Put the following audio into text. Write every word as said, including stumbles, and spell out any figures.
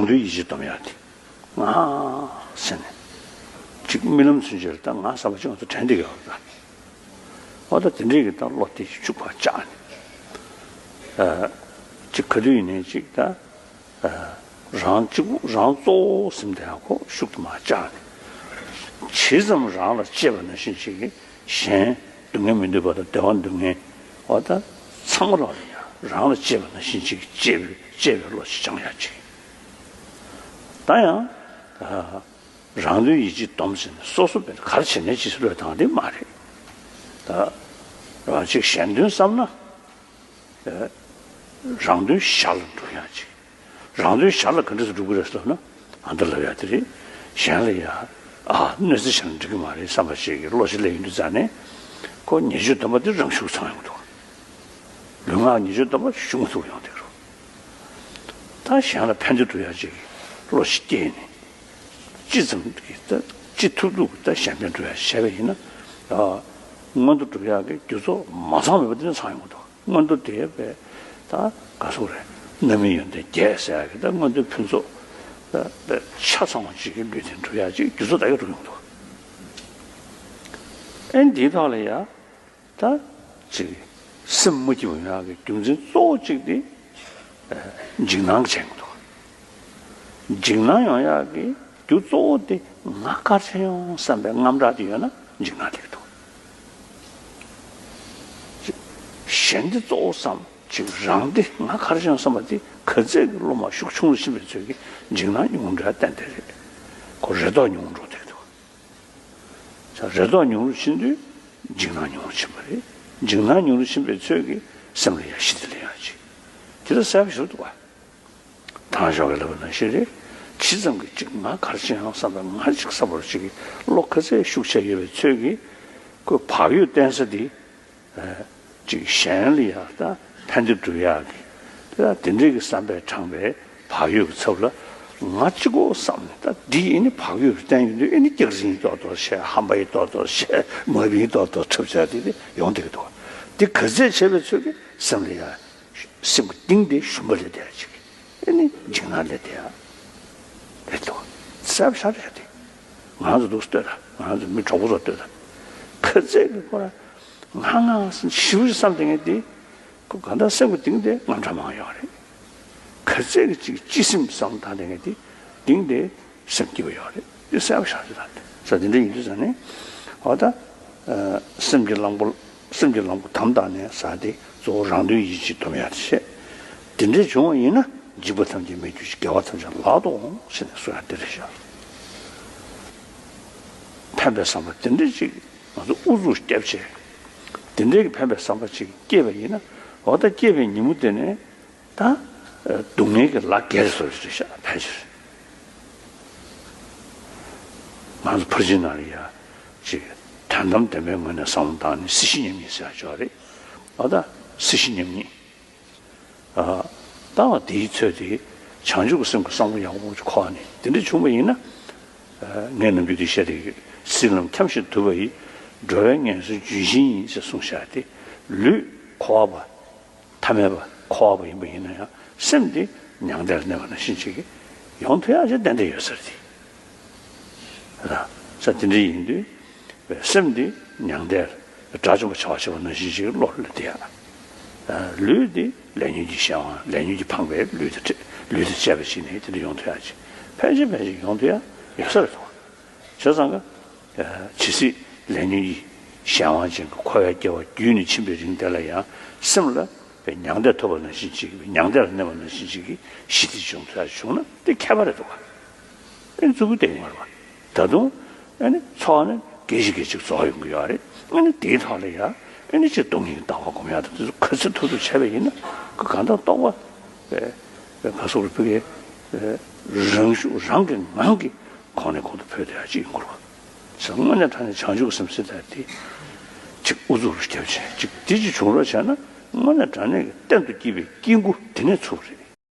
རང་དོན་ཡིད་བྱེད་སྡོམ་ཡག་དེ། ང་ཟེར་ནས། ཅིག་རྨི་ལམ་ཚུན་ཆད་ལ་ད་ང་བསམ་པ་ཅིག་ང་ཚོ་དྲན་བསྡད་ཡོད་རེད་ད། འོ་ད་དེ་འདྲའི་གི་ད་བློ་དེ་ཤུགས་པ་བཅག་ནས། ཨ། ཅིག་ག་དུས་ཡིན་ནའི་ཅིག་ད། ཨ། རང་གཅིག་པུ་རང་གཙོ་བོ་ཟིན་བསྡད་ཡག་ཁོ་ཤུགས་དུ་མ་བཅག་ནས། ཇི་ཙམ་རང་ལ་གཅེས་པ་ནང་བཞིན་ཅིག་གི་གཞན་སྡུག་བསྔལ་མི་འདོད་པ་དང་བདེ་བ་འདོད་མཁན། འོ་ད་ཚང་མ་ལ་ཡང་རང་ལ་གཅེས་པ་ནང་བཞིན་ཅིག་གི་གཅེས་པའི་གཅེས་པའི་བློ་ཞིག་སྦྱང་ཡག་ཅིག་ད་ཡང་། ཨ། རང་དོན་ཡིད་བྱེད་སྡོམ་ཟེར་ནས་སོ་སོ་བས་ག་རེ་བྱས་ནས་ཅི་བློས་བཏང་དེ་མ་རེད། ད་རང་གཅིག་གཞན་དོན་བསམ་ན། ཨེ། རང་དོན་གཞན་ལ་འགྲོ་ཡག་ཅིག་རང་དོན་གཞན་ལ་ག་འདྲ་སེ་འགྲོ་གི་རེད་ཟེར་ན། ཨ། འདི་ལབ་ཡག་དེ་རེད། གཞན་ལ་ཡ། ཨ། གནོད་འཚེ་བྱས་ན་འགྲིག་གི་མ་རེད་བསམ་པ་ཞིག་གི་བློ་ཞིག་སླེབས་ཡོང་དུས་ཙང་ནས། ཁོ་ཉེས་སྤྱོད་སྡོམ་པ་དེ་རང་ཤུགས་ཚང་ཡོང་གི་འདུག་ལུས་ངག་ཉེས་སྤྱོད་སྡོམ་པ་ཤུགས་མ་ཐུབ་ཡོང་དེ་རུ། ད་གཞན་ལ་ཕན་བདེ་སྒྲུབ་ཡག་ཅིག་གི་བློ་ཞིག་སྐྱེས་ནས། ཅི་ཙམ་གྱིས་ད་ཅི་ཐུབ་ཐུབ་ཀྱིས་ད་གཞན་ཕན་སྒྲུབ་ཡག་བྱས་པ་ཡིན་ན། ཨ། མངོན་མཐོ་སྒྲུབ་ཡག་གི་རྒྱུ་ཚོགས་མ་ཚང་མེད་པ་དེ་ནས་ཚང་ཡོང་གི་འདུག་མངོན་མཐོ་དེ་བས་ད་ག་སོག་རེད། རྣམ་སྨིན་ཡོན་ཏན་བརྒྱད་ཟེར་ཡག་གི་ད་མངོན་མཐོའི་ཕུན་ཚོགས་ད་ད་ཆ་ཚང་བ་ཅིག་གི་ལུས་རྟེན་སྒྲུབ་ཡག་ཅིག་རྒྱུ་ཚོགས་ད་ག་འགྲུབ་ཡོང་གི་འདུག་ཨེ། འདིའི་ཐོག་ལ་ཡ། ད་ཅིག་སེམས་མ་སྐྱིད་པ་ཡོང་ཡག་གི་རྒྱུ་མཚན་གཙོ་བོ་གཅིག་དེ། ཨ། འཇིགས་སྣང་ཅན་འདུག་འཇིགས་སྣང་ཡོང་ཡག་གི་རྒྱུ་གཙོ་བོ་དེ་ང་ག་རེ་བྱས་ཡོང་བསམ་པའི་དངངས་སྐྲག་དེ་ཡོད་ན་འཇིགས་སྣང་དེ་གི་འདུག་གཞན་དེ་གཙོ་བོ་བསམ། ཅིག་རང་དེ་ང་ག་རེ་བྱས་ཡོང་བསམ་པ་དེ་ག་ཚད་ཀྱི་བློ་མ་ཤུགས་ཆུང་རུ་ཕྱིན་པའི་ཚོད་ཀྱིས་འཇིགས་སྣང་ཉུང་འགྲོ་ཡག་ཏན་ཏན་རེད། ཁོ་རེ་དོགས་ཉུང་འགྲོ་དེ་གི་འདུག་ས། རེ་དོགས་ཉུང་རུ་ཕྱིན་དུས་འཇིགས་སྣང་ཉུང་རུ་ཕྱིན་པ་རེད། འཇིགས་སྣང་ཉུང་རུ་ཕྱིན་པའི་ཚོད་ཀྱིས་སེམས་ལ་ཡང་ཞི་བདེ་སླེབས་ཡག་ཅིག་དེ་ལ་གསལ་པོ་ཞིག་འདུག་བ། དང་ཞོགས་ཀྱི་ལབ་པ་ནང་བཞིན་རེད། ཇི་ཙམ་གྱིས་ཅིག་ང་ག་རེ་བྱས་ཡོང་བསམ་པའི་ང་ཅིག་བསམ་པ་ཅིག་གི་བློ་ག་ཚད་ཤུགས་ཆེ་ཡོད་པའི་ཚོད་ཀྱིས། ཁོས་བག་ཡོད་བསྟེན་ས་དེ། ཨ། ཅིག་གཞན་ལ་ཡང་ད་ཕན་བདེ་སྒྲུབ་ཡག་གི། དེ་ལ་དེ་འདྲའི་གི་བསམ་པས་དྲངས་པའི་བག་ཡོད་ཀྱི་ཚབ་ལ། ང་གཅིག་པོ་བསམ་ནས་ད་འདི་ཨེ་ནི་བག་ཡོད་བསྟན་ཡོང་དུས་ཨེ་ནི་སྐྱག་རྫུན་ཏོག་ཏོག་བཤད། ཧམ་པ་ཡི་ཏོག་ཏོག་བཤད། མ་བིན་ཏོག་ཏོག་འཁྲབ་བྱ་དེ་དེ་ཡོང་བསྡད་ཀྱི་འདུག་དེ་ག་ཚད་བྱས་པའི་ཚོད་ཀྱིས་སེམས་ལ་ཡང་སེམས་ཀྱི་གཏིང་དེ་ཞུམ་པ་སླེབས་བསྡད་ཡག་ཅིག་ཨེ་ནི་འཇིགས་སྣང་སླེབས་བསྡད་ཡག་རེད་འདུག་གསལ་པོ་ཤར་རེད་དེ། ང་ཚོ་འདུག་ལྟོས་དང་། ང་ཚོ་མི་གྲོགས་པོ་ཚོ་ལྟོས་དང་། ག་ཚད་ཀྱི་ཁོ་རང་ང་ང་ཞེ་པོ་ཅིག་བསམ་བསྡད་མཁན་དེ། ཁོ་གང་ལྟར་སེམས་ཀྱི་གཏིང་དེ་དངངས་སྐྲག་མང་ཡོད་རེད། ག་ཚད་ཀྱི་ཅིག་སྤྱི་སེམས་བསམ་བློ་བཏང་བསྡད་མཁན་དེ་གཏིང་དེ་སེམས་སྐྱིད་པོ་ཡོད་རེད། དེ་གསལ་པོ་ཤར་རེད་ད། ས། དེ་འདྲ་ཡིན་དུས་ཙང་ནས། འོ་ད། ཨ། སེམས་ཀྱི་གླང་པོ། སེམས་ཀྱི་གླང་པོ་དམ་བཏགས་ནས་ས་དེ་གཙོ་བོ་རང་དོན་ཡིད་བྱེད་སྡོམ་ཡག་དེ་བྱས། དེ་འདྲ་བྱུང་བ་ཡིན་ན་འཇིགས་པ་ཐམས་ཅད་མེད་གྱུར་ཅིག་དགེ་བ་ཐམས་ཅད་ལག་ཏུ་འོང་ཟེར་ནས་གསུང་ཡག་དེ་རེད་ཤག་ཕན་པའི་བསམ་པ་དེ་འདྲ་ཅིག་ང་ཚོ་ཨུ་ཚུགས་བརྒྱབ་བྱས། དེ་འདྲའི་གི་ཕན་པའི་བསམ་པ་ཅིག་སྐྱེས་པ་ཡིན་ན། འོ་ད་སྐྱེས་པའི་ཉིན་མོ་དེ་ནས་ད་སྡུག་བསྔལ་གྱི་ལ་རྒྱལ་སོ་ཞེས་བྱ་ཕལ་ཆེར། ང་ཚོ་ཕར་ཕྱིན་ནང་ལ་ཡ་ཅིག་དོན་དམ་བདེན་པའི་ངོས་ནས་བསམ་བློ་བཏང་ནས་སྲིད་ཞི་མཉམ་ཉིད་ཟེར་ཡག་ཅིག་ཡོད་རེད། འོ་ད་སྲིད་ཞི་མཉམ་ཉིད། ཨ། ལྟ་བ་དེའི་ཚོད་དེ་བྱང་ཆུབ་ཀྱི་སེམས་ཀྱི་བསམ་བློ་ཡག་པོ་ཅིག་འཁོར་ནས་དེ་འདྲ་བྱུང་བ་ཡིན་ན། ཨ། ངས་ནམ་རྒྱུན་དེ་བཤད་དེ་ཡོད། སྲིད་ལམ་འཁྱམས་ཤིང་དུབ་པ་ཡིས། འགྲོ་བའི་ངན་སོང་ལྗོན་ཤིང་ཡིན་ཟེར་གསུངས་བཞག་སྟེ། ལུས་འཁོར་བ་པ། ཐ་མལ་པ་འཁོར་བ་པ་ཡིན་པ་ཡིན་ན་ཡང་སེམས་དེ་མྱང་འདས་ལ་གནས་པ་ནང་བཞིན་ཅིག་གི་ཡོང་ཐུབ་ཡག་ཅིག་ཏན་ཏན་ཡོད་ས་རེད། ལགས་སོ། དེ་འདྲ་ཡིན་དུས། སེམས་འདི་མྱང་འདས་དགྲ་བཅོམ་པ་བྱ་བ་བྱེད་པ་ནང་བཞིན་ཞིག་བློ་སླེབས་བསྡད་ཡག་ལུས་འདི་ལས་ཉོན་གྱི་གཞན་དབང་། ལས་ཉོན་གྱིས་འཕངས་པའི་ལུས་དང་བཅས། ལུས་དང་བཅས་པ་ཞིག་ནས་དེ་འདྲ་ཡོང་ཐུབ་ཡག་ཅིག་ཕལ་ཆེར་ཕལ་ཆེར་ཡོང་ཐུབ་ཡག་ཡོད་ས་རེད་དོ། བྱས་ཙང་ཀ་ཇི་སྲིད་ལས་ཉོན་གྱི་གཞན་དབང་ཅན་གྱི་འཁོར་བའི་སྐྱེ་བ་བརྒྱུད་ནས་ཕྱིན་པའི་རིང་དེ་ལ་ཡང་སེམས་ལ་པའི་མྱང་འདས་ཐོབ་པ་ནང་བཞིན་ཅིག་གི་མྱང་འདས་ལ་གནས་པ་ནང་བཞིན་ཅིག་གི་ཞི་བདེ་བྱུང་ཐུབ་ཡག་བྱུང་ན་དེ་ཁྱད་པར་རེད་འདུག་ག་ཨེ་ནི་མཛུབ་གུ་བསྟན་ཡོང་བ་རེད་བ། ད་དུང་ཨེ་ནི་ཚོགས་ནི་སྐད་ཅིག་སྐད་ཅིག་རྫོགས་ཡོང་གི་ཡོད་རེད། ཨེ་ནི་དེའི་ཐོག་ལ་ཡ་ཨེ་ནི་ཅིག་སྟོང་ཉིད་ཀྱི་ལྟ་བ་སྒོམ་ཡག་དང་དེ་ཚོ་ག་ཚོད་ཐུབ་ཐུབ་བྱས་པ་ཡིན་ན་ཁོ་གང་ལྟར་རྟོགས་པ་པའི་པའི་ཕ་སོགས་རུ་ཕུ་གའི་རང་ཤུགས་རང་གི་ངང་གིས་གོང་ནས་གོང་དུ་འཕེལ་བསྡད་ཡག་ཅིག་ཡོང་གི་རེད་བ། ས། དངོས་གནས་དྲང་གནས་བྱང་ཆུབ་ཀྱི་སེམས་ཟེར་ཡག་དེ་ཅིག་ཨུ་ཚུགས་རུ་བརྒྱབ་བྱས་ཅིག་དེ་ཅིག་བྱུང་རོགས་བྱས་ན་དངོས་གནས་དྲང་གནས་ཀྱི་གཏན་དུ་སྐྱེས་པའི་སྐྱེ་དགུ་དེ་ནས་ཚུགས་རེད།